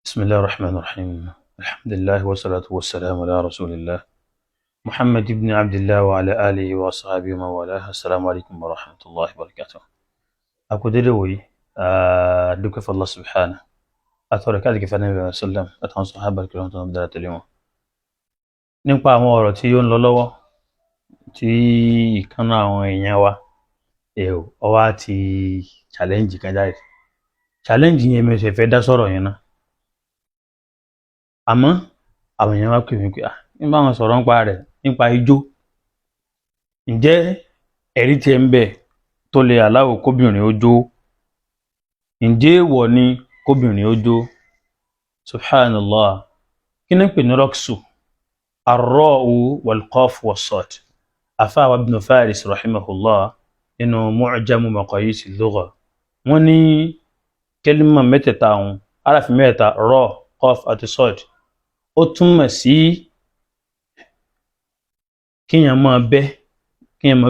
بسم الله الرحمن الرحيم، الحمد لله والصلاة والسلام على رسول الله محمد بن عبد الله وعلى آله وصحبه ومن والاه. السلام عليكم ورحمة الله وبركاته. A kú dédé wòyí, dúpẹ́ fún Allah subhanahu àtọ̀rọ̀ káàdì kẹfà Nabi sallam àtàwọn sàhábà kí wọ́n tó ń dára tẹ̀lé wọn. Nípa àwọn ọ̀rọ̀ tí ó ń lọ lọ́wọ́ tí ìkànnà àwọn èèyàn wa ó wá ti challenge kan jáde. Challenge yẹn, mi ò sì fẹ́ dá sọ̀rọ̀ yẹn náà, àmọ́ àwọn èèyàn wá pè mí pé ní bá wọn sọ̀rọ̀ nípa rẹ̀, nípa ijó. Ǹjẹ́ ẹ̀rí tiẹ̀ ń bẹ tó lè aláwọ̀ kóbìnrin ó jó? Ǹjẹ́ èèwọ̀ ni kóbìnrin ó jó? Subhanallah, kí ni ń pè ní rọ́ksù? Arra'u wal-qaf was-sad. Afáwa Ibn Faris rahimahullah, nínú Mu'jamu Maqayis al-Lugha, wọ́n ní kẹ́límà mẹ́tẹ̀ẹ̀ta ọ̀hún, aráàfin mẹ́ta, ra, qaf àti sad, ó túmọ̀ sí kíyàn máa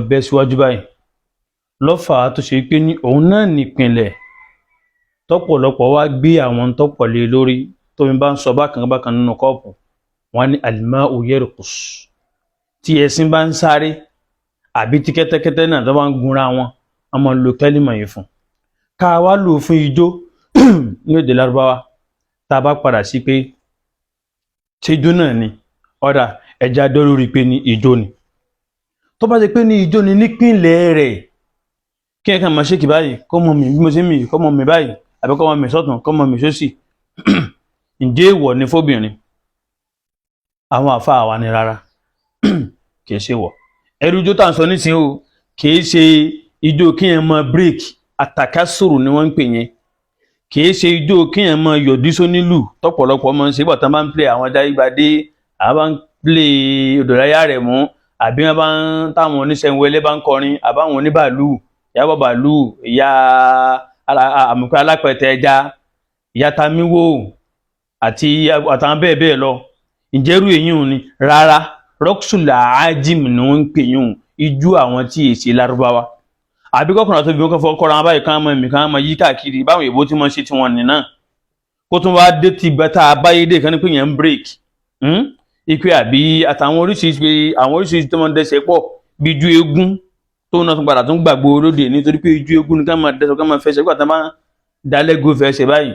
bẹ́ síwájú báyìí. Lọ́fà tó ṣe pé ní òun náà nìpìnlẹ̀ tọ́pọ̀lọpọ̀ wá gbé àwọn tọ́pọ̀ lé lórí. Tómi bá ń sọ bákan bákan nínú kọ́ọ̀pù, wọn ní al-ma'u yarqus. Tí ẹṣin bá ń sáré àbí tí kẹ́tẹ́kẹ́tẹ́ náà tó bá ń gunra wọn, wọn máa ń lo kẹ́límà yìí fún ká wá lò fún ijó ní èdè Lárúbáwá. Tá a bá padà sí pé ṣéjó náà ni ọ̀dà ẹja dó lórí pé ní ijó ni. Tó bá ṣe pé ní ijó ni nípìnlẹ̀ rẹ̀, kí ẹ kàn máa ṣéèkì báyìí, kó mọ mi bí mo ṣe ń mì, kó mọ mi báyìí, àbí kó mọ mi sọ́tún, kó mọ mi sósì, ǹjẹ́ èèwọ̀ ni fóbìnrin? Àwọn àfáà wa ní rárá, kì í ṣe wọ̀. Ẹrú ijó tá à ń sọ nísìnyí o, kì í ṣe ijó kíyàn máa break, àtàkásòrò ni wọ́n ń pè yẹn. Kìí ṣe ijó kíyàn máa yọ̀dí sónílù tọ́pọ̀lọpọ̀ máa ń ṣe bọ̀ tán bá ń play àwọn Jáyégbadé, àwọn bá ń play Odòláyà rẹ̀ mú, àbí wọ́n bá ń táwọn oníṣẹ́ńwẹ́lẹ́ bá ń kọrin, àbáwọn oníbàálù, ìyá bàbàlù, ìyá àmùpẹ́ alápẹ̀tẹ̀ ẹja, ìyá Tamíwò àti àtàwọn bẹ́ẹ̀ bẹ́ẹ̀ lọ. Ǹjẹ́rú èyí ni? Rárá, rọ́ksùlà ájìm ni wọ́n ń pè yín, ijó àwọn tí èsì Lárúbáwá, àbí kọkùnrin àti obìnrin kan fọwọ́ kọ́ra wọn báyìí, kán mọ ẹ̀mí, kán mọ yí káàkiri báwọn èèbó tí wọ́n ṣe tí wọ́n ní náà. Kó tún wá dé ti bẹ́tà abáyédè kan ní pé yẹn ń break ipe, àbí àtàwọn oríṣiríṣi, àwọn oríṣiríṣi tó máa ń dẹ́sẹ̀ pọ̀ bí ijó eégún tó náà tún padà tún gbàgbó lóde, nítorí pé ijó eégún ni ká máa dẹ́sẹ̀, ká máa fẹsẹ̀ nígbà tá máa dalẹ́gò fẹsẹ̀ báyìí,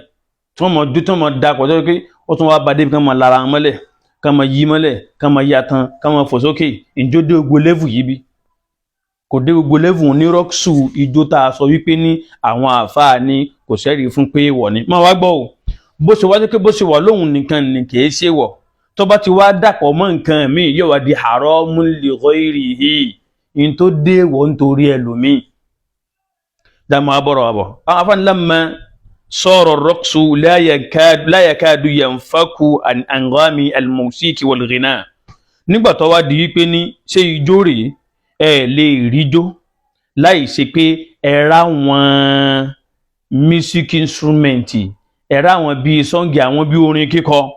tí wọ́n mọ̀ dún, tí wọ́n mọ̀ da pọ̀, tó yẹ pé ó tún wá ba débi ká máa lara wọn mọ́lẹ̀, ká máa yí mọ́lẹ̀, ká máa yá tán, ká máa fò sókè. Ìjó dé gbogbo level yìí bí? Kò dé gbogbo level ní rọ́ksù ijó tá a sọ wípé ní àwọn àáfàá ní kò sẹ́rìí fún pé wọ̀ ni. Máa wá gbọ́ o, bó ṣe wá pé bó ṣe wà lóhùn nìkan ni kì í ṣe wọ̀. Tó bá ti wá dàpọ̀ mọ́ nǹkan míì, yóò wá di haramun li ghayrihi, in tó dé wọ̀ nítorí ẹlòmíì. Dàmú abọ́rọ̀ àbọ̀ àwọn afáàní lamma sara ar-raqsu la yakadu yanfaku an anghami al-musiki wal-ghina. Nígbà tó wá di wípé ní ṣé ijó rèé, ẹ lè ríjó láì ṣe pé ẹ ráwọn music instrument, ẹ ráwọn bíi song, àwọn bíi orin kíkọ,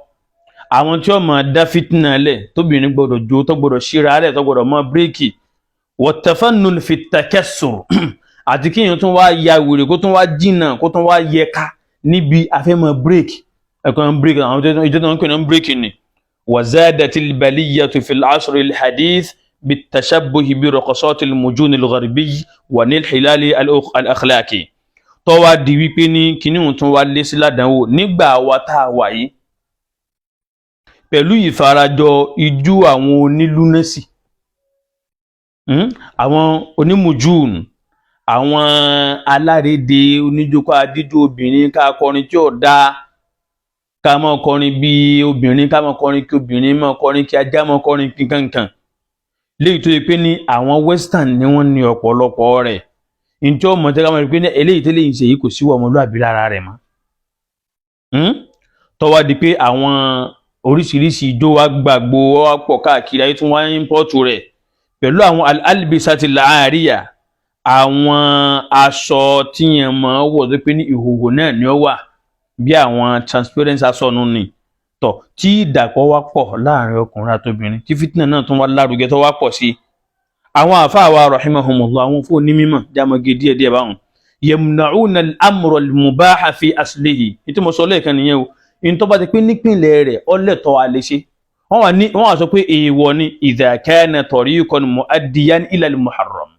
àwọn tí ó máa dá fitna lẹ̀, tóbìnrin gbọ́dọ̀ jó, tó gbọ́dọ̀ ṣíra lẹ̀, tó gbọ́dọ̀ máa break, wat-tafannun fi takassur, àti kíyàn tún wá ya wèrè, kó tún wá jìnnà, kó tún wá yẹka níbi afẹ́mọ̀ break, ẹ̀kọ́ break, àwọn ìjọ tó ń pè ní break ni. Wazadatil baliyatu fil asril hadith بالتشبه برقصات المجون الغربي والانحلال الأخلاقي. Tó wá di wípé ní kíní òun tún wá lé sí ládàáwò nígbà wa tá a wà yìí, pẹ̀lú ìfarajọ ijó àwọn onílúnẹ́sì, àwọn onímùjúùn, àwọn alárédè oníjókòó, adíjó obìnrin, ká kọrin tí ò dáa, ká máa kọrin bí obìnrin, ká máa kọrin kí obìnrin máa kọrin, kí ajá máa kọrin, kí kankan léyìí tó yẹ pé ní àwọn western ni wọ́n ní ọ̀pọ̀lọpọ̀ rẹ̀. Njẹ́ ọmọ tẹ́lẹ̀ máa rí pé ní eléyìí tẹ́lẹ̀ ń ṣe yìí, kò síwọ́ ọmọlúwàbí lára rẹ̀ mọ́. Tó wá di pé àwọn oríṣiríṣi ijó wa gbàgbó wa pọ̀ káàkiri ayé, tún wá ń import rẹ̀ pẹ̀lú àwọn al-albisati al-ariya, àwọn aṣọ tíyẹn máa wọ̀ tó pé ní ìhòòhò náà ni ó wà, bí àwọn transparent aṣọ nù ni tọ̀, tí ìdàpọ̀ wá pọ̀ láàrin ọkùnrin àtobìnrin, tí fitna náà tún wá lárugẹ, tó wá pọ̀ sí i. Àwọn àfáà wa rahimahumullah, àwọn fún onímọ̀ jámọ́gé díẹ̀díẹ̀ báwọn, yamna'una al-amra al-mubaha fi aslihi. Ní tí mo sọ lẹ́ẹ̀kan nìyẹn o. ní tó bá ti pé nípìnlẹ̀ rẹ̀ ọlẹ́tọ̀ a lè ṣe, wọ́n wá sọ pé èèwọ̀ ni idha kana tariqan mu'addiyan ila al-muharram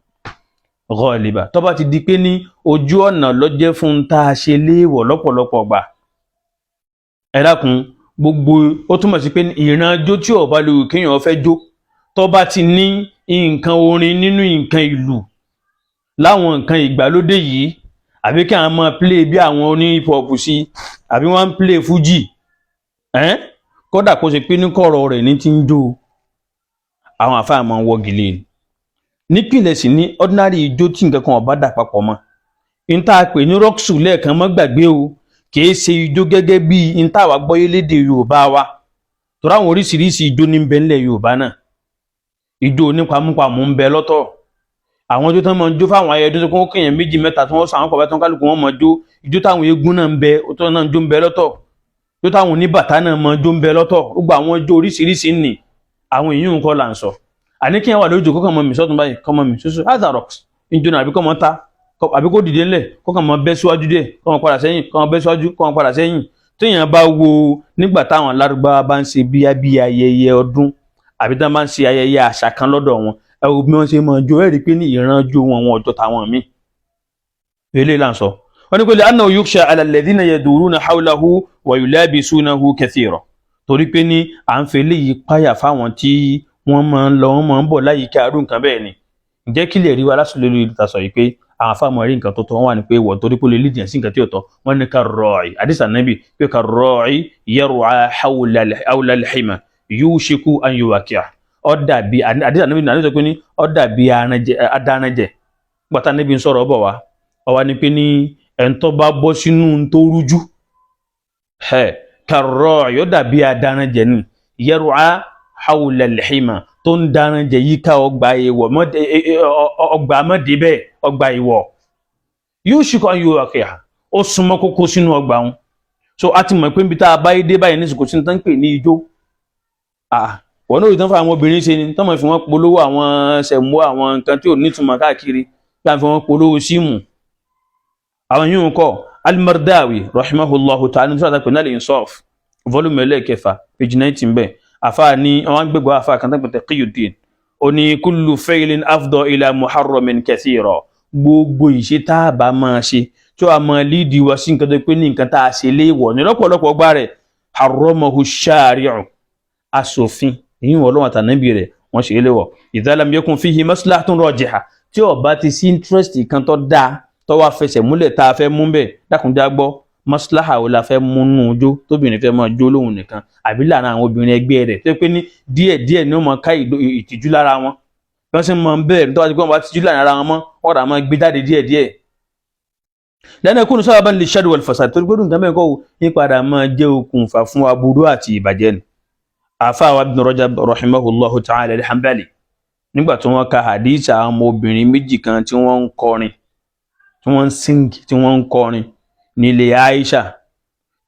ghaliba, tó bá ti di pé ní ojú ọ̀nà ló jẹ́ fún tá a ṣe léèwọ̀ lọ́pọ̀lọpọ̀ gbà. Ẹ dákun, gbogbo ó túmọ̀ sí pé ìran jó tí ó bá lè wù kéèyàn fẹ́ jó, tó bá ti ní nǹkan orin nínú, nǹkan ìlú láwọn nǹkan ìgbàlódé yìí, àbí kí àwọn máa play bí àwọn oní hip hop sí, àbí wọ́n ń play fuji ẹ́n, kódà kó ṣe pé ní kọ̀rọ̀ rẹ̀ ní ti ń jó, àwọn àfáà máa ń wọ́gi lé ni. Nípìnlẹ̀ sí ní ordinary ijó tí nǹkan kan ò bá dà papọ̀ mọ́ n tá a pè ní rọ́ọ̀sù lẹ́ẹ̀kan, mọ́ gbàgbé o, kìí ṣe ijó gẹ́gẹ́ bí n tá àwa gbọ́yé lédè Yorùbá wa, torí àwọn oríṣiríṣi ijó ní ń bẹ nílẹ̀ Yorùbá náà. Ijó onípamúpamù ń bẹ lọ́tọ̀, àwọn ijó tó máa ń jó fáwọn ayẹyẹ tó kún kéèyàn méjì mẹ́ta tí wọ́n sọ àwọn pàpà tó ń kálukú wọn máa jó, ijó táwọn eégún náà ń bẹ tó náà ń jó ń bẹ lọ́tọ̀, ijó táwọn oníbàtà náà máa jó ń bẹ lọ́tọ̀. Gbogbo àwọn ijó oríṣiríṣi nì, àwọn èyí ń kọ́ là ń sọ. Àní kí ẹ wà lójú kó kàn mọ́ mi sọ́tún báyìí, kọ́ mọ́ mi ṣoṣo, rọ́ọ̀sù ìjọ náà, àbí kọ́ mọ́ ta, àbí kó dìde ńlẹ̀, kó kàn mọ́ bẹ́ síwájú díẹ̀, kó mọ́ padà sẹ́yìn, kó mọ́ bẹ́ síwájú, kó mọ́ padà sẹ́yìn. Téèyàn bá wo nígbà táwọn Lárúbáwá bá ń ṣe bíyá bí ayẹyẹ ọdún, àbí tí wọ́n bá ń ṣe ayẹyẹ àṣà kan lọ́dọ̀ wọn, ẹ wo bí wọ́n ṣe máa jó, ẹ rí i pé ní ìran jó wọn, wọn ọjọ́ táwọn míì. Eléyìí là ń sọ. Wọ́n ní pé annahu yukhsha ala alladhina yaduruna hawlahu wa yulabisunahu kathira, torí pé ní à ń fẹ́ léyìí páyà fáwọn tí wọ́n máa ń lọ, wọ́n máa ń bọ̀ láyìíká arú nǹkan bẹ́ẹ̀ ni. Ǹjẹ́ kí lè rí wa lásìkò lórí ìta sọ yìí pé àwọn afáàmọ̀ rí nǹkan tó tọ́, wọ́n wà ní pé wọ̀ torí pé ó lè lídìí sí nǹkan tí ò tọ́? Wọ́n ní karra'i, àdìsá nàbì pé karra'i yar'a hawla al-hima yushiku an yuwaqi'a. Ó dàbí àdìsá nàbì ní àdìsá pé ní ó dàbí adáranjẹ. Gbàtà níbi ń sọ̀rọ̀ bọ̀ wá, ó wá ní pé ní ẹ̀ńtọ́ bá bọ́ sínú tó rújú karra'i, ó dàbí adáranjẹ ni, yar'a hawla al-hima, tó ń daran jẹ yíká ọgbà ìwọ̀, ọgbà mọ́débẹ̀, ọgbà ìwọ̀, yóò ṣì kọ́ yóò wà kíá, ó súnmọ́ kókó sínú ọgbà wọn. So a ti mọ̀ pé níbi tá a bá yé dé báyìí ní ìsìnkú sí ní tán ń pè ní ijó. Wọn náà rí tán fún àwọn obìnrin ṣe ni tán mọ̀ fi wọ́n polówó àwọn sẹ̀mó, àwọn nǹkan tí ò nítumọ̀ káàkiri, bí wọ́n fi wọ́n polówó síìmù. Àwọn yìí ń kọ́ Al-Mardawi rahimahullahu ta'ala ní sọ́dọ̀ pé náà al-Insaf, volume ẹlẹ́ẹ̀kẹfà, page 19 bẹ́ẹ̀. Àfáà ní àwọn gbégbá àfáà kan tán pẹ̀tẹ̀ Taqiyuddin, ó ní kullu fi'lin afdọ ila muharramin kathira, gbogbo ìṣe tá a bá máa ṣe tí ó máa lídìí wá sí nǹkan tó pé ní nǹkan tá a ṣe léèwọ̀ ní lọ́pọ̀lọpọ̀ gbá rẹ̀, harramahu shari'u, aṣòfin èyí wọn lọ́wọ́ àtànábì rẹ̀ wọ́n ṣe é léwọ̀, idha lam yakun fihi maslahatun rajiha, tí ó bá ti sí interest kan tó dáa tó wá fẹsẹ̀ múlẹ̀ tá a fẹ́ mú bẹ́ẹ̀. Dákúnjá gbọ́, maslaha wo la fẹ́ mú nù jó tóbìnrin fẹ́ máa jó lóhùn nìkan, àbí láàrin àwọn obìnrin ẹgbẹ́ rẹ̀ tó pé ní díẹ̀ díẹ̀ ni ó máa ká ìtìjú lára wọn, bí wọ́n sì máa ń bẹ̀rẹ̀ tó bá ti gbọ́n bá tìjú láàrin ara wọn mọ́, wọ́n rà máa gbé jáde díẹ̀ díẹ̀. Lẹ́nu ẹkùnrin sábà bá ń lè sharri wal fasad, torí gbọ́dọ̀ nǹkan bẹ́ẹ̀ kọ́ ò ní padà máa jẹ́ okùnfà fún aburú àti ìbàjẹ́ ni. Àfáà wa Ibn Rajab rahimahullahu ta'ala al-Hanbali, nígbà tí wọ́n ka hadith àwọn ọmọbìnrin méjì kan tí wọ́n ń kọrin, tí wọ́n ń sing, tí wọ́n ń kọrin nílé Aisha,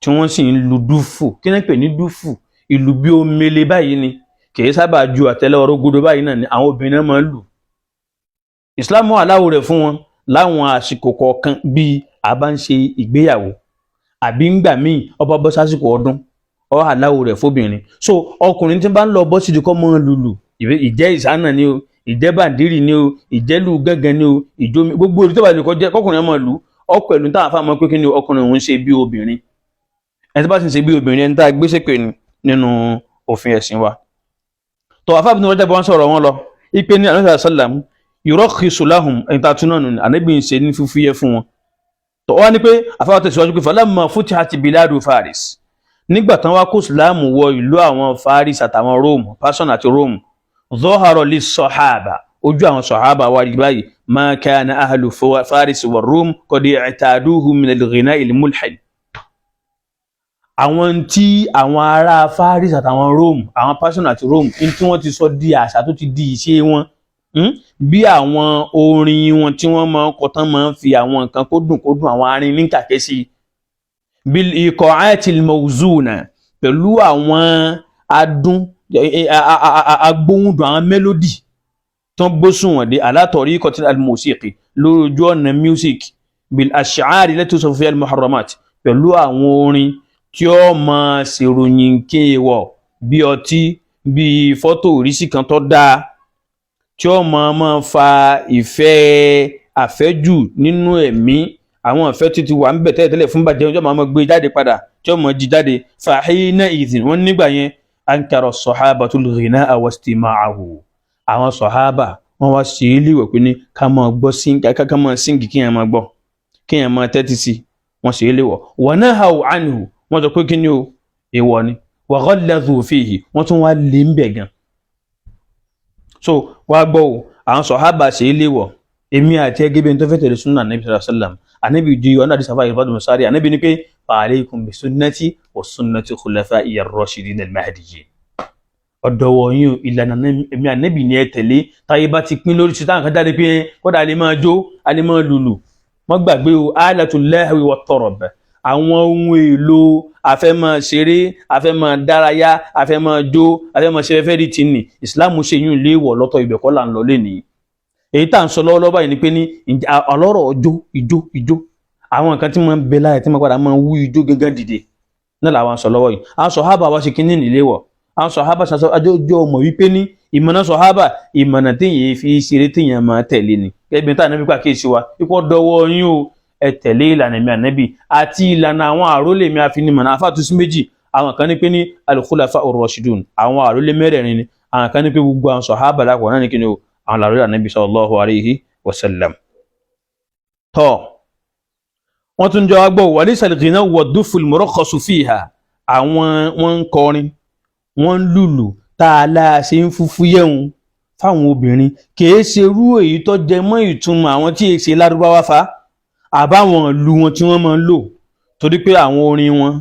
tí wọ́n sì ń lu dúfù. Kí ni pè ní dúfù? Ìlù bí omele báyìí ni, kì í sábà ju àtẹ́lẹwọ́ rógódó báyìí náà ni àwọn obìnrin náà máa ń lù. Islam aláwọ̀ rẹ̀ fún wọn láwọn àsìkò kọ̀ọ̀kan, bíi a bá ń ṣe ìgbéyàwó, àbí ńgbà míì ọba bọ́ sásìkò ọdún, ọ aláwọ̀ rẹ̀ fóbìnrin. So ọkùnrin tí bá ń lọ bọ́ síbi kọ́ mọ́ lùlù, ìjẹ́ ìsáná ni o, ìjẹ́ bàǹdírì ni o, ìjẹ́lù gángan ni o, ìjó gbogbo olú tó bá lè kọjá kọkùnrin ọmọ lù ọ pẹ̀lú táwọn afáàmọ́ pé kí ni ọkùnrin òun ṣe bí obìnrin. Ẹni tó bá sì ń ṣe bí obìnrin, ẹni tá a gbé ṣépè ni nínú òfin ẹ̀sìn wa. Tó afáàbí ní Rajab wọn sọ̀rọ̀ wọn lọ ipe ní Ànábì sallam yurakhisu lahum, ẹni tá a tún náà nù ní Ànábì ń ṣe ní fífúyẹ́ fún wọn. Tó wá ní pé afáà tẹ̀síwájú pé falamma futihat biladu Faris, nígbà tán wá kó ìsìláàmù wọ ìlú àwọn Faris àtàwọn Rome, Persian àti Rome, zahara lis sahaba, ojú àwọn sahaba wá rí báyìí, ma kana ahlu Faris wa Rome qad i'taduhu min al-ghina'i al-mulhid, àwọn tí àwọn ará Faris àtàwọn Rome, àwọn Persian àti Rome, ní tí wọ́n ti sọ di àṣà tó ti di ìṣe wọn, bí àwọn orin wọn tí wọ́n máa ń kọ tán máa ń fi àwọn nǹkan kó dùn kó dùn, àwọn arin ní kàkẹ́ sí, bil iqa'ati al-mawzuna, pẹ̀lú àwọn adùn agbóhùndùn, àwọn melody tó ń gbósùn dé ala tariqati al-musiqi, lórí ojú ọ̀nà music, bil ash'ari allati tusafu fiha al-muharramat, pẹ̀lú àwọn orin Tí ó máa ṣèròyìn kéèwọ̀ bí ọtí, bí fọ́tò ìrísí kan tó dáa, tí ó máa fa ìfẹ́ àfẹ́jù nínú ẹ̀mí, àwọn ìfẹ́ tí ti wà ń bẹ̀ tẹ́lẹ̀tẹ́lẹ̀ fún bàjẹ́, ọjọ́ máa gbé jáde padà, tí ó máa jí jáde. Fàhínà ìdìn wọ́n nígbà yẹn, ankara sahabatul ghina'a wastima'ahu. Àwọn sọ̀hábà wọ́n wá ṣe é léwọ̀ pé ní ká máa gbọ́, ká máa síngì, kí yẹn máa gbọ́, kí yẹn máa tẹ́tí sí, wọ́n ṣe é léwọ̀. Wa nahaw anhu, wọ́n sọ pé kí ni o, èèwọ̀ ni. Wa ghalladhu fihi, wọ́n tún wá lé ń bẹ̀ gan. So wá gbọ́ o, àwọn sọ̀hábà ṣe é léwọ̀. Èmi àti ẹgẹ́ bí ẹni tó fẹ́ tẹ̀lé súnà Ànábì sallallahu alaihi wasallam, Ànábì di ọ̀nà àdìsá fáyé fọdún sáré, Ànábì ní pé fa alaykum bi sunnati wa sunnati khulafa'i ar-rashidin al-mahdiyyin. Ọ̀dọ̀wọ̀ yín o, ìlànà èmi Ànábì ni ẹ tẹ̀lé. Táyé bá ti pín lórí ṣùtá nǹkan jáde pé kódà a lè máa jó, a lè máa lùlù, wọ́n gbàgbé o, alatul lahwi wat tarab, àwọn ohun èlò afẹ́ máa ṣeré, afẹ́ máa dárayá, afẹ́ máa jó, afẹ́ máa ṣe fẹ́fẹ́ rí tì ní ìsìláàmù ṣe yún léèwọ̀ lọ́tọ̀. Ibẹ̀ kọ́ là ń lọ lénìí. Èyí tá à ń sọ lọ́wọ́lọ́wọ́ báyìí ni pé ní ọlọ́rọ̀ ọjọ́ ijó ijó, àwọn nǹkan tí wọ́n ń bẹ láyé tí wọ́n padà máa ń wú ijó gángan dìde náà làwọn sọ lọ́wọ́ yìí. Àwọn sọ̀hábà wá ṣe kínní níléwọ̀. Àwọn sọ̀hábà ṣàṣọ àjọjọ́ ọmọ wípé ní ìmọ̀nà sọ̀hábà, ìmọ̀nà téèyàn fi ṣeré, téèyàn máa tẹ̀lé ni. Ẹbí tá ànábì pàkíyèsí wa ipò dọwọ́ yín o, ẹ tẹ̀lé ìlànà mi ànábì àti ìlànà àwọn àrólé mi àfinimọ̀nà. Afáàtúnṣí méjì, àwọn kan ní pé ní al-khulafa ar-rashidun, àwọn àrólé mẹ́rẹ̀ẹ̀rin ni. Àwọn kan ní pé gbogbo àwọn sọ̀hábà lápò náà ní kí ni o, àwọn làrólé ànábì sallallahu alayhi wa sallam. Tọ́ wọ́n tún jọ agbọ́ walaysa al-ghina'u wad-duffu al-murakhasu fiha. Àwọn wọ́n ń kọrin, wọ́n ń lùlù tá a láa ṣe ń fúfú yẹ̀hún fáwọn obìnrin, kìí ṣe irú èyí tó jẹ mọ́ ìtumọ̀ àwọn tí èsè lárúbáwá fa àbáwọn ìlú wọn tí wọ́n máa ń lò, torí pé àwọn orin wọn,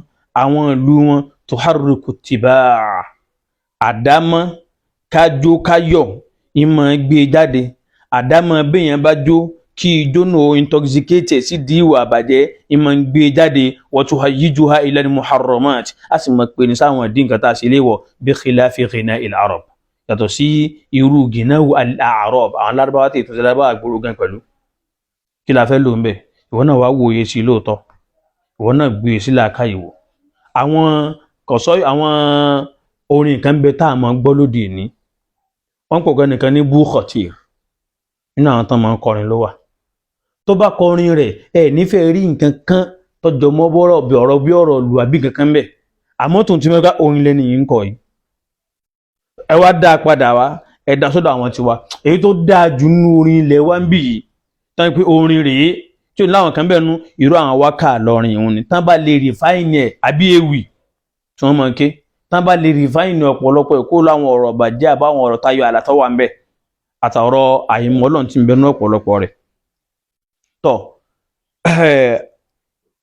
àwọn ìlú wọn, tuharriku tibaa, àdámọ́ kájó káyọ̀ ìmọ̀ gbé jáde, àdámọ́ béèyàn bá jó kí ijó náà intoxicate sí di ìwà àbàjẹ́, ìmọ̀ gbé jáde. Wa tuhayyijuha ila al-muharramat, a sì mọ̀ pé ní sáwọn ìdí nǹkan tá a ṣe léwọ̀, bi khilafi ghina'il arab, yàtọ̀ sí irú gìnáwó al-a'rab, àwọn lárúbáwá tí ètò ìlárúbáwá àgbòrò gan pẹ̀lú. Kí la fẹ́ lò ń bẹ̀? Ìwọ náà wá wòye sí lóòótọ́, ìwọ náà gbé sí làákàyè wò. Àwọn kọ̀sọ́, àwọn orin kan bẹ tá a máa gbọ́ lóde ìní, wọ́n pọ̀ gan nìkan ní Bukhatir, nínú àwọn tán máa ń kọrin ló wà. Tó bá kọrin rẹ̀, ẹ nífẹ̀ẹ́ rí nǹkan kan tọjọ́ mọ́ bọ́rọ̀ bí ọ̀rọ̀ bí ọ̀rọ̀ lù àbí nǹkan kan bẹ̀, àmọ́ tòun ti mẹ́ka orin lẹ́nu yìí ń kọ yìí. Ẹ wá dá a padà wá, ẹ dá sọ́dọ̀ àwọn tiwa, èyí tó dáa jù nínú orin ilẹ̀ wa ń bì yìí tán pé orin rèé tí ò ní láwọn kan bẹ́ẹ̀ nu irú àwọn wákà lọrin ìhun ni. Tán bá lè refine ẹ̀ àbí ewì tí wọ́n máa ké, tán bá lè refine ọ̀pọ̀lọpọ̀ ẹ̀ kó láwọn ọ̀rọ̀ bàjẹ́ àbáwọn ọ̀rọ̀ tayọ àlà tó wà ń bẹ̀ àtàrọ̀ àìmọ̀ Ọlọ́run tí ń bẹ nú ọ̀pọ̀lọpọ̀ rẹ̀. Tọ́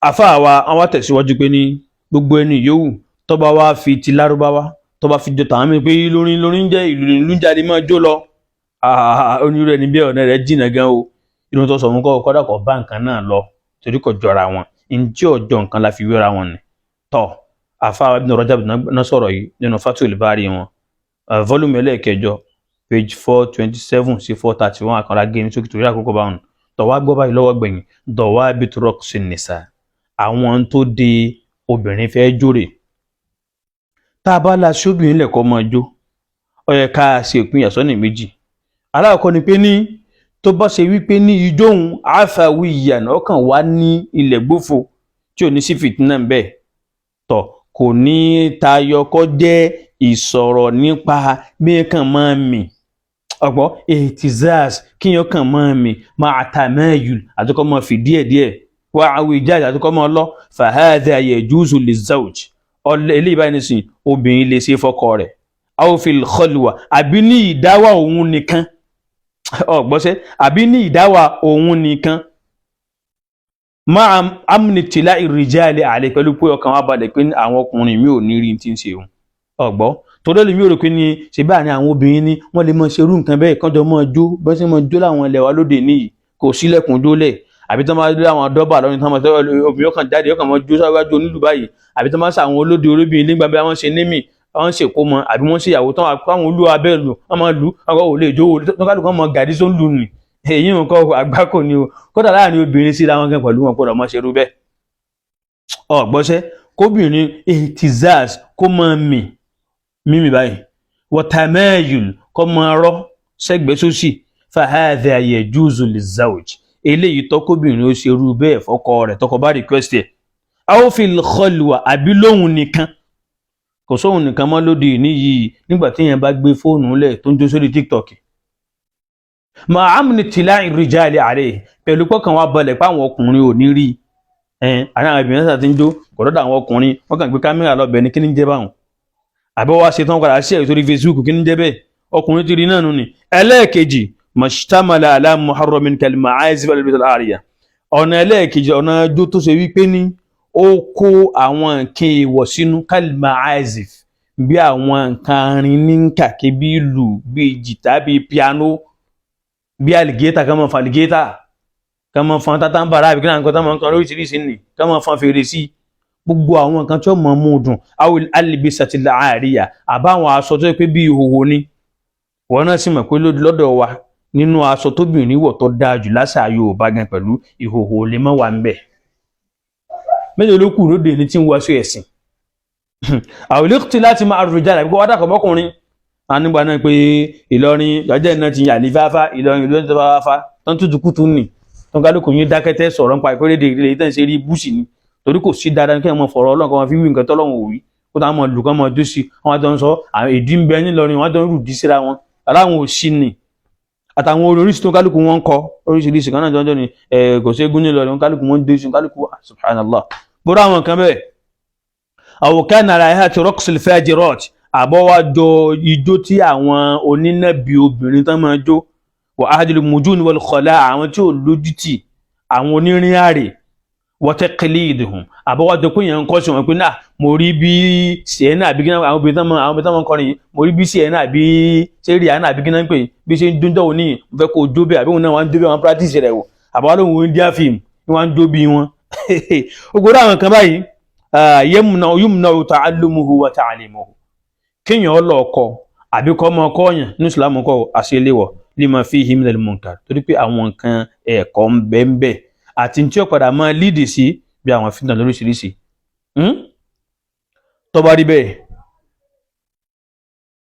àfáà wa, àwọn tẹ̀síwájú pé ní gbogbo ẹni yòówù tó bá wá fi ti lárúbáwá, tó bá fi jọ tàwọn mi pé lórin lórin jẹ́ ìlú ìlú ń jáde máa jó lọ, onírú ẹni bí ọ̀nà rẹ̀ jìnnà gan o. Irun tó sọ fún kọ́ kọ́dà kọ́ bá nǹkan náà lọ torí kò jọra wọn, ntí ọjọ́ nǹkan la fi wéra wọn ni. Tọ́ àfáà Ibn Rajab náà sọ̀rọ̀ yìí nínú Fathul Bari wọn, volume ẹlẹ́ẹ̀kẹjọ, page 427 sí 431. Àkànlá gé ní sókè torí àkókò báwọn. Tọ́ wá gbọ́ báyìí lọ́wọ́ gbẹ̀yìn, dawabit raqsin nisa, àwọn tó de obìnrin fẹ́ jóre. Tá a bá la sí obìnrin lẹ̀kọ́ máa jó, ó yẹ ká ṣe ìpínyà sọ́nà méjì. Alákọ̀ọ́kọ́ ni pé ní tó bá ṣe wípé ní ijó òun àfàwíyàn ọkàn wá ní ilẹ̀ gbófo tí ò ní sí fìtínà bẹ́ẹ̀, tọ̀ kò ní tayọ kọ́ jẹ́ ìsọ̀rọ̀ nípa bí kàn máa mì ọ̀pọ̀ ètizaz, kíyàn kàn máa mì máa tàmáyùl àti kọ́ máa fi díẹ̀díẹ̀ wá àwíjáde àti kọ́ máa lọ, fahadha yajuzu lizawj, eléyìí báyìí nísìnyí obìnrin lè ṣe fọ́kọ rẹ̀, aw fil khalwa, àbí ní ìdáwà òun nìkan, ọ̀gbọ́sẹ́, àbí ní ìdáwà òun nìkan, máa amni tìlá ìrìjáàlì àlè, pẹ̀lú pé ọkàn wa balẹ̀ pé àwọn ọkùnrin mi ò ní rí tí ń ṣe òun. Ọ̀gbọ́ torí ẹlòmíì ò rò pé ní ṣe báà ní àwọn obìnrin ní wọ́n lè máa ṣerú nǹkan bẹ́ẹ̀, kánjọ máa jó bẹ́ẹ̀ sì máa jó láwọn ilẹ̀ wa lóde níyì, kò sílẹ̀kùn jólẹ̀, àbí tí wọ́n máa lé àwọn dọ́bà lọ́rùn tí wọ́n máa tẹ́ obìnrin ọkàn jáde ọkàn máa jó sáwájú onílù báyìí, àbí tí wọ́n máa ṣe àwọn olóde olóbìnrin nígbà bí wọ́n ṣe némì, wọ́n ṣe kó mọ, àbí wọ́n ṣe ìyàwó tán àwọn olú abẹ́ lù wọ́n máa lù àwọn ò lè jó tó kálukú mọ gàdí tó ń lù nì. Èyí nǹkan àgbákò ni o. Kódà láàrin obìnrin síra wọn gan pẹ̀lú wọn gbọ́dọ̀ mọ́ ṣerú bẹ́ẹ̀. Ọ̀gbọ́sẹ́ Kóbìnrin ihtizaz, kó máa mì mímì báyìí, watamayul, kó máa rọ́ sẹ́gbẹ́ sósì, fahadha yajuzu lizawj, eléyìí tọkóbìnrin ó ṣerú bẹ́ẹ̀ fọ́kọ rẹ̀ tọkọ bá request ẹ̀, aw fil khalwa, àbí lóhun nìkan. Kò sóhun nìkan mọ́ lóde ìní yìí, nígbà tí èèyàn bá gbé fóònù lẹ̀ tó ń jó sórí TikTok. Ma'amni tila'i rijali alayhi, pẹ̀lú pọ́kàn wa balẹ̀ pé àwọn ọkùnrin ò ní rí i. Àwọn obìnrin náà ti ń jó kò dọ́dọ̀ àwọn ọkùnrin, wọ́n kàn gbé kámẹ́rà lọ́bẹ̀ ní, kí ní jẹ́ báwọn? Àbí wọ́n wá ṣe tán padà sí ẹ̀ sórí Facebook, kí ní jẹ́ bẹ́ẹ̀? Ọkùnrin ti rí náà nù ni. Ẹlẹ́ẹ̀kejì, mashtamala ala muharramin kal ma'azif al ariya. Ọ̀nà ẹlẹ́ẹ̀kejì, ọ̀nà ijó tó ṣe wípé ní ó kó àwọn nǹkan èèwọ̀ sínú, kal ma'azif, bí àwọn nǹkan arin ní kàkí, bí ìlù, bí jìtá, bí piano, bí alligator, ká máa fa alligator, ká máa fọn tátàǹbàrà, àbí kí náà nǹkan tó máa ń kan lóríṣiríṣi nì, ká máa fọn fèrè sí, gbogbo àwọn nǹkan tí ó máa mú un dùn. Awil albisatil àríyá, àbáwọn aṣọ tó yẹ pé bí ìhòhò ni. Wọn náà sì mọ̀ pé lọ́dọ̀ wa, nínú aṣọ tóbìnrin wọ̀ tó dáa jù láṣà Yorùbá gan, pẹ̀lú ìhòhò lè má wà ń bẹ̀. Mélòó ló kù lóde ní tí ń wọṣọ ẹ̀sìn? Àwọn ìlú láti máa rò jáde, àbíkó wá dàpọ̀ mọ́kùnrin a nígbà náà pé Ìlọrin jọjẹ́ náà ti yà ní fáfá, Ìlọrin ìlú tó fáfá tó ń tutù kùtù nì, tó ń kálukú yín dákẹ́tẹ́ sọ̀rọ̀ nípa ìpínlẹ̀ èdè ìrìlẹ̀ tẹ́ ń ṣe rí búùsì ni, torí kò sí dáadáa kí wọ́n máa fọ̀rọ̀ Ọlọ́run kan máa fi wí nǹkan tọ́lọ́run ò wí, kó táwọn máa lù kán máa jó sí. Wọn jọ ń sọ àwọn ìdí ń bẹ nílọrin, wọn jọ ń rùdí síra wọn aláwọn òsì nì, àtàwọn oríṣi tó kálukú wọn ń kọ oríṣiríṣi kan náà jọjọ ni kò sí eégún nílọrin, kálukú wọn ń dé sí kálukú. Subhanallah, bóra àwọn kan bẹ́ẹ̀. Àwòkẹ́ nàrà ẹ̀ àti rọ́ọ̀kì fẹ́jìrọ́ọ̀tì, àbọ̀wájọ ijó tí àwọn onínàbí obìnrin tán máa jó, wà áhàdìlú mujun wal khala, àwọn tí ò lójútì, àwọn onírìn àrè, wọ́tẹ́kẹ́lẹ́ ìdìhùn, àbọ̀wájọ pé èèyàn ń kọ́ sí wọn pé náà mo rí bí sienna àbí kí náà àwọn obìnrin tán máa, àwọn obìnrin tán máa ń kọrin yìí, mo rí bí sienna àbí ṣé Rihanna àbí kí náà ń pè bí ṣe ń dúnjọ́ òní, mo fẹ́ kó o jó bẹ́ẹ̀, àbí òun náà wọ́n á ń jó bẹ́ẹ̀, wọ́n practice rẹ̀ wò, àbọ̀wá lóhùn India film ni wọ́n á ń jó bí wọn. Gbogbo àwọn kan báyìí, yamna yumna ta'allumuhu wa ta'limuhu, kéèyàn lọ kọ àbí kọ́ ọmọ kọ́ọ̀yàn ní ìsìlámù kọ́ àṣeléwọ̀, lima fihi minal munkar, torí pé àwọn nǹkan ẹ̀kọ́ ń bẹ ń bẹ àti tí ó padà máa lídì sí bí àwọn fitna lóríṣiríṣi. Tó bá rí bẹ́ẹ̀,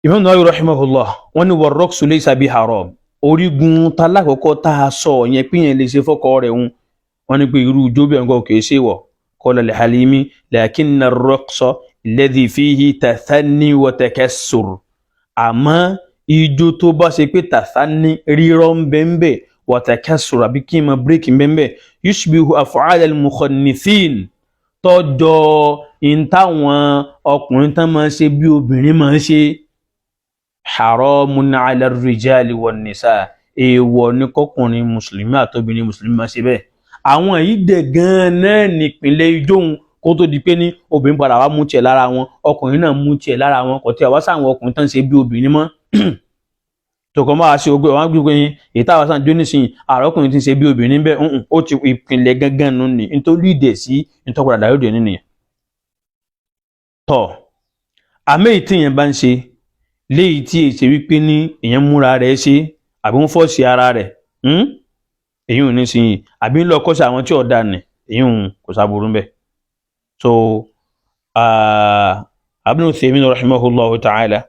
Imam Nawawi rahimahullah wọ́n ní war-raqsu laysa bi haram. Orígun talákọ̀ọ́kọ́ tá a sọ yẹn pé yẹn lè ṣe fọ́kọ rẹ̀ ń, wọ́n ní pé irú ijó bẹ́ẹ̀ nǹkan kìí ṣe wọ̀. Qala al-Halimi lakinna ar-raqsa alladhi fihi tathanni wa takassur, àmọ́ ijó tó bá ṣe pé tathanni, rírọ́ ń bẹ ń bẹ, wa takassur, àbí kí n máa bíréèkì ń bẹ ń bẹ, yushbihu af'al al-mukhannithin, tọ́jọ́ in táwọn ọkùnrin tán máa ń ṣe bí obìnrin máa ń ṣe, haramun ala rijali wan nisa, èèwọ̀ ní kọkùnrin mùsùlùmí àtobìnrin mùsùlùmí máa ṣe bẹ́ẹ̀. Àwọn yìí dẹ̀ gan-an náà nípìnlẹ̀ ijó òun, kó tó di pé ní obìnrin padà wá mú tiẹ̀ lára wọn, ọkùnrin náà mú tiẹ̀ lára wọn, kò tí a wá sáwọn ọkùnrin tán ṣe bí obìnrin mọ́ tọkọ máa ṣe ogbó wọn gbé yín èyí táwa sàn jó nísìnyí, àrọ́kùnrin tí ń ṣe bí obìnrin bẹ́ẹ̀ ń ó ti ìpìlẹ̀ gangan nù ní nítorí ìdẹ̀ sí nítorí padà dàrú nìyẹn. Tọ́ àmì èyí tí èèyàn bá ń ṣe léyìí tí èyí ṣe wípé ní èèyàn múra rẹ̀ ṣe àbí ń fọ́ọ̀sì ara rẹ̀, èyí ò ní sìn àbí ń lọ kọ́sí àwọn tí ò da nì, èyí ò kò sáburú bẹ́ẹ̀. So Ibn Uthaymin rahimahullahu ta'ala,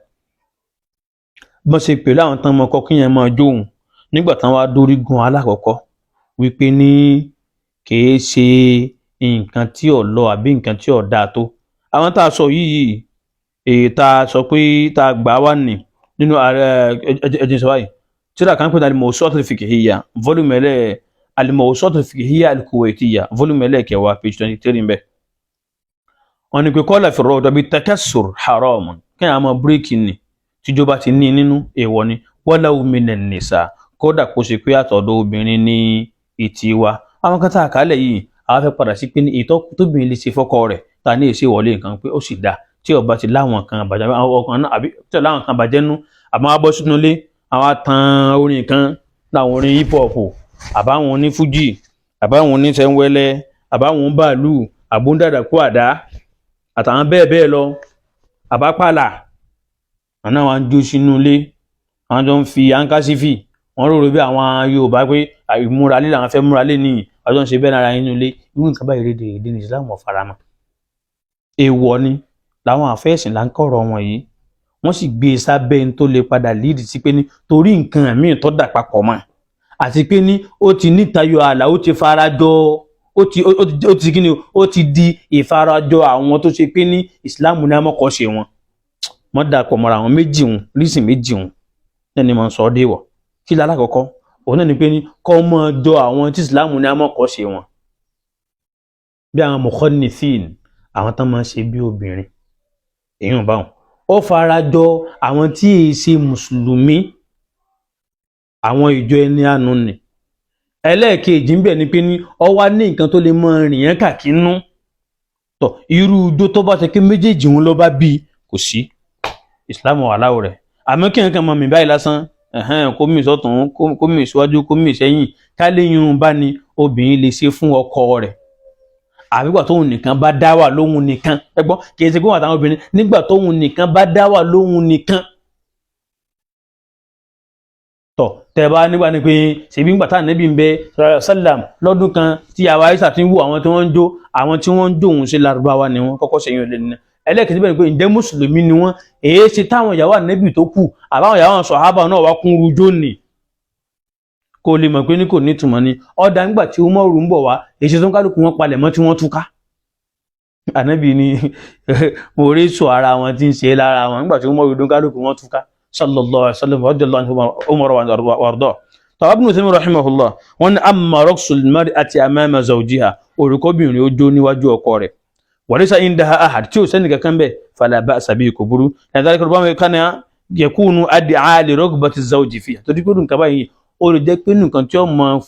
bọ́n ṣe pẹ̀lú àwọn tán mọ kọ́ kí yẹn máa jóun nígbà tán wá dórí gun alákọ̀ọ́kọ́ wípé ní kìí ṣe nǹkan tí ò lọ àbí nǹkan tí ò dáa tó àwọn tá a sọ yìí, èyí tá a sọ pé tá a gbà wá nì nínú ààrẹ ẹjẹ sọ báyìí, tíra kan pè ní al-Mawsu'at al-Fiqhiyya, volume ẹlẹ́ al-Mawsu'at al-Fiqhiyya al-Kuwaitiyya, volume ẹlẹ́kẹwàá, page 23 ń bẹ. Wọ́n ní pé qala fi ar-rawda bi takassur haramun, kí àwọn ọmọ bíréèkì ni tíjọba ti ní nínú èèwọ̀ ni, walaw minan nisa, kódà kó ṣe pé àtọ̀dọ̀ obìnrin ní ìtì wa. Àwọn kan tá a kálẹ̀ yìí, àwọn fẹ́ padà sí pé ní ìtọ́ tóbìnrin lè ṣe fọ́kọ rẹ̀ ta ní èsì ìwọlé nǹkan pé ó sì dáa tí ó bá ti láwọn kan bàjẹ́, àwọn ọkàn náà àbí tí ó láwọn kan bàjẹ́ nú, àmọ́ wá bọ́ sínú ilé, àwọn tan orin kan láwọn orin hip hop, àbáwọn oní fújì, àbáwọn oníṣẹ́ńwẹ́lẹ́, àbáwọn bàálù, àbúndàdàkú àdá, àtàwọn bẹ́ẹ̀ bẹ́ẹ̀ lọ, àbápàlà àná wọn jó sínú ilé, àwọn jọ ń fi ankasifi wọn rò rò bí àwọn Yorùbá pé ìmúra lé làwọn fẹ́ múra lé nìyí, àwọn jọ ń ṣe bẹ́ẹ̀ lára inú ilé. Irú nǹkan báyìí rédè èdè ní Islam ò faramọ́. Èèwọ̀ ni làwọn àfẹ́sìn là ń kọ̀rọ̀ wọn yìí, wọ́n sì gbé e sábẹ́ ní tó lè padà líìdì sí pé ní torí nǹkan míì tó dà papọ̀ mọ́, àti pé ní ó ti nítayọ ààlà, ó ti farajọ, ó ti kí ni, ó ti di ìfarajọ àwọn tó ṣe pé ní ìsìláàmù ní amọ́kọ̀ọ́ṣe wọn. Wọ́n dà pọ̀ mọ́ra àwọn méjì wọn, rísìn méjì wọn náà ni mo ń sọ ọ́ déwọ̀. Kí ni alákọ̀ọ́kọ́? Òun náà ni pé ní kọ́ mọ́ jọ àwọn tí ìsìláàmù ní amọ́kọ̀ọ́ṣe wọn, bí àwọn mukhanithin, àwọn tán máa ń ṣe bí obìnrin èèyàn báwọn. Ó farajọ àwọn tí èyí ṣe mùsùlùmí, àwọn ìjọ ẹni àánú ni. Ẹlẹ́ẹ̀kejì ń bẹ̀ ni pé ní ọ wá ní nǹkan tó lè mọ rìn yẹn kàkínú tọ irú ijó tó bá ṣe pé méjèèjì wọn ló bá bí kò sí ìsìlámù aláwọ̀ rẹ̀. Àmọ́ kí nǹkan mọ mi báyìí lásán, kó mì sọ́tún, kó mì síwájú, kó mì sẹ́yìn, ká léyìn bá ní obìnrin lè ṣe fún ọkọ rẹ̀, àbígbà tóun nìkan bá dá wà lóhun nìkan. Ẹ gbọ́, kì í ṣe pé wọn àtàwọn obìnrin, nígbà tóun nìkan bá dá wà lóhun nìkan. Tọ tẹ bá nígbà ni pé ṣèbí ńgbà tá ànábì ń bẹ sàlám lọ́dún kan tí àwa Aisha ti ń wo àwọn tí wọ́n ń jó, àwọn tí wọ́n ń jó òun ṣe Lárúbáwá ni wọ́n kọ́kọ́ ṣe yín olè nínú. Ẹlẹ́kẹ̀ẹ́ bẹ́ẹ̀ ni pé ǹjẹ́ mùsùlùmí ni wọ́n? Èé ṣe táwọn ìyàwó ànábì tó kù àbáwọn ìyàwó sọ̀hábà náà wá kún rujó nì kó lè mọ̀ pé ní kò nítumọ̀ ni. Ọ̀dà ńgbà tí Umaru ń bọ̀ wá, èsì tó ń kálukú wọn palẹ̀ mọ́ tí wọ́n túká. Ànábì ni mo rí sọ ara wọn tí ń ṣe lára wọn nígbà tí Umaru dún, kálukú wọn túká, sallallahu alaihi wasallam, radiyallahu anhu Umar warda. Tàwọn Ibn Taymiyyah rahimahullah wọn ní amma raqsul mar'ati amama zawjiha, orúkọbìnrin ó jó níwájú ọkọ rẹ̀, walaysa indaha ahad, tí ò sẹ́ni kankan bẹ́ẹ̀, fala ba'sa bihi, kò burú. Ẹ̀dá kò kana yakunu ad'a li ragbati zawji fiha, torí pé nǹkan báyìí ó lè jẹ́ pé nǹkan tí ó mọ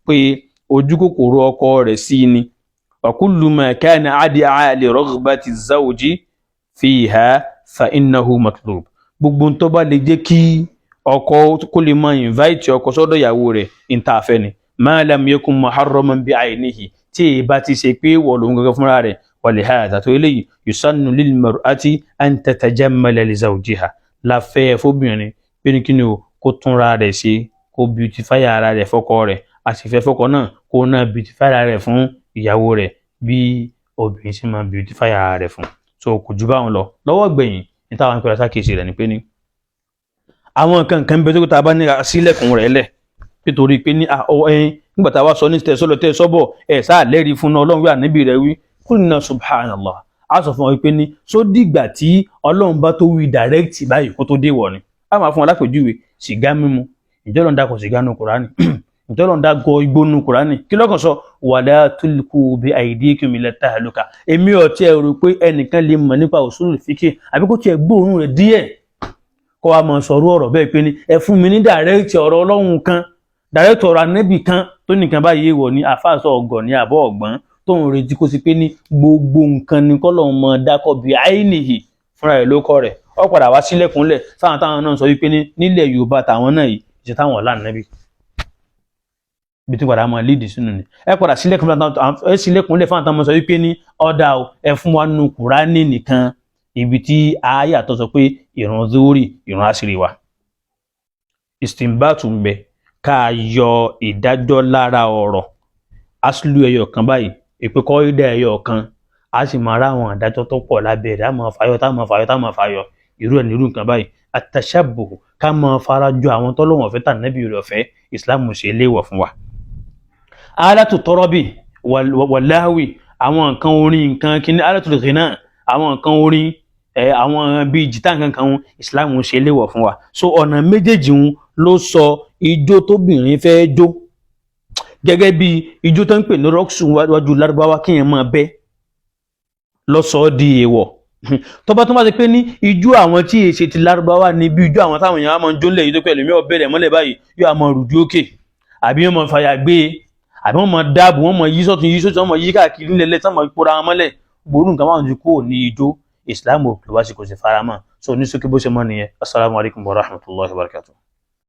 pé ojú kòkòrò ọkọ rẹ̀ sí ni. Wa kullu ma kana ad'a li ragbati zawji fiha fa innahu matlub. Gbogbo tó bá lè jẹ́ kí ọkọ kó lè máa invite ọkọ sọ́dọ̀ ìyàwó rẹ̀, ìta àfẹ́ ni, ma lam yakun muharraman bi aynihi, tí èyí bá ti ṣe pé wọ̀ lòun gangan fúnra rẹ̀. Wa lihadha, tó eléyìí, yusannu lil mar'ati an tatajammala li zawjiha, láfẹ́ fóbìnrin pé ní kíni o, kó túnra rẹ̀ ṣe, kó beautify ara rẹ̀ fọ́kọ rẹ̀, a sì fẹ́ fọ́kọ náà kó náà beautify ara rẹ̀ fún ìyàwó rẹ̀ bí obìnrin ṣe máa beautify ara rẹ̀ fún. So kò ju báwọn lọ. Lọ́wọ́ gbẹ̀yìn ní táwọn ìpínlẹ̀ sákèsì rẹ̀ ni pé ní àwọn nǹkan kan bẹ tó ta bá ní sílẹ̀kùn rẹ̀ lẹ̀, nítorí pé ní ẹyin nígbà tá a wá sọ ní tẹ̀ sọ́lọ tẹ̀ sọ́bọ̀ ẹ̀ sáà lẹ́rìí fún Ọlọ́run wí, ànábì rẹ̀ wí, kúlìnà subhanallah. A sọ fún ọ pé ní sódìgbà tí Ọlọ́run bá tó wí direct báyìí kó tó dé wọ̀ ni. A máa fún ọ lápèjúwe sìgá mímu. Ìjọ ló ń dakọ̀ sìgá nu Kùránì? Ìjọ ló ń dakọ̀ igbó nu Kùránì? Kí lọ́kàn sọ? Wala tulqu bi aydikum ila tahluka. Èmi ò tiẹ̀ rò pé ẹnìkan lè mọ̀ nípa usulul fiqh àbí kó tiẹ̀ gbóòórùn rẹ̀ díẹ̀ kó wa mọ̀ sọ̀rọ̀ ọ̀rọ̀ bẹ́ẹ̀ pé ní ẹ fún mi ní direct ọ̀rọ̀ Ọlọ́run kan, direct ọ̀rọ̀ Ànábì kan tó nìkan báyìí wọ̀ ní àfáàsọ ọ̀gọ̀ ní àbọ̀ ọ̀gbọ́n tó ń retí kó sí pé ní gbogbo nǹkan ni kọ́lọ̀ mọ̀ dákọ̀ bí àìníhì fúnra rẹ̀ ló kọ́ rẹ̀. Ó padà wá sílẹ̀kùnlẹ̀ sáwọn táwọn náà sọ wípé ní nílẹ̀ Yorùbá tàwọn náà yìí ìṣe táwọn ọ̀la nàbí bí tí padà máa lídìí sínú ni. Ẹ padà sílẹ̀kùnlẹ̀ fáwọn táwọn sọ wípé ní ọ̀dà ẹ fún wa nù Kùránì nìkan ibi tí àáyà tó sọ pé ìrun zúrì, ìrun àṣírí wa. Istinbatu ń bẹ, ká yọ ìdájọ́ lára ọ̀rọ̀ aslu ẹyọ kan báyìí, ìpè kọ́ídà ẹyọ kan, a sì máa rá àwọn àdájọ́ tó pọ̀ lábẹ́ rẹ̀, a máa fàyọ tá máa fàyọ tá máa fàyọ irú ẹ̀ nírú nǹkan báyìí. Àtàṣàbò, ká máa fara jọ àwọn tọ́lọ́wọ̀n ọ̀fẹ́ tà nẹ́bí rẹ̀ ọ̀fẹ́, ìsìláàmù ṣe léèwọ̀ fún wa. Alatu tọ́rọ́bì wàláwì, àwọn nǹkan orin, nǹkan kíní, alatu ghina, àwọn nǹkan orin, àwọn bíi jìtá nǹkan kan, ìsìláàmù ṣe léèwọ̀ fún wa. So ọ̀nà méjèèjì ń ló sọ ijó tóbìnrin fẹ́ jó gẹ́gẹ́ bí ijó tó ń pè ní rọ́ọ̀sù wájú lárúbáwá, kíyàn máa bẹ́ lọ́sọ̀ọ́ di èèwọ̀. Tó bá ti pé ní ijó àwọn tí èsì ti lárúbáwá ni, bí ijó àwọn táwọn èèyàn á máa ń jó lẹ̀ yìí tó pẹ̀lú mi ọ̀bẹ̀rẹ̀ mọ́lẹ̀ báyìí, yóò á máa rùdú òkè, àbí wọ́n máa fàyà gbé, àbí wọ́n máa dáàbò, wọ́n máa yí sọ́tún yí sọ́tún, wọ́n máa yí káàkiri nílẹ̀ tí wọ́n máa pora wọn mọ́lẹ̀, gbòòrò nǹkan máa ń ju kúrò ní ijó. Ìsìlámù ò pè wá sí, kò sì faramọ́. So ní sókè bó ṣe mọ́ nìyẹn. Assalamu alaikum wa rahmatullahi wa barakatuh.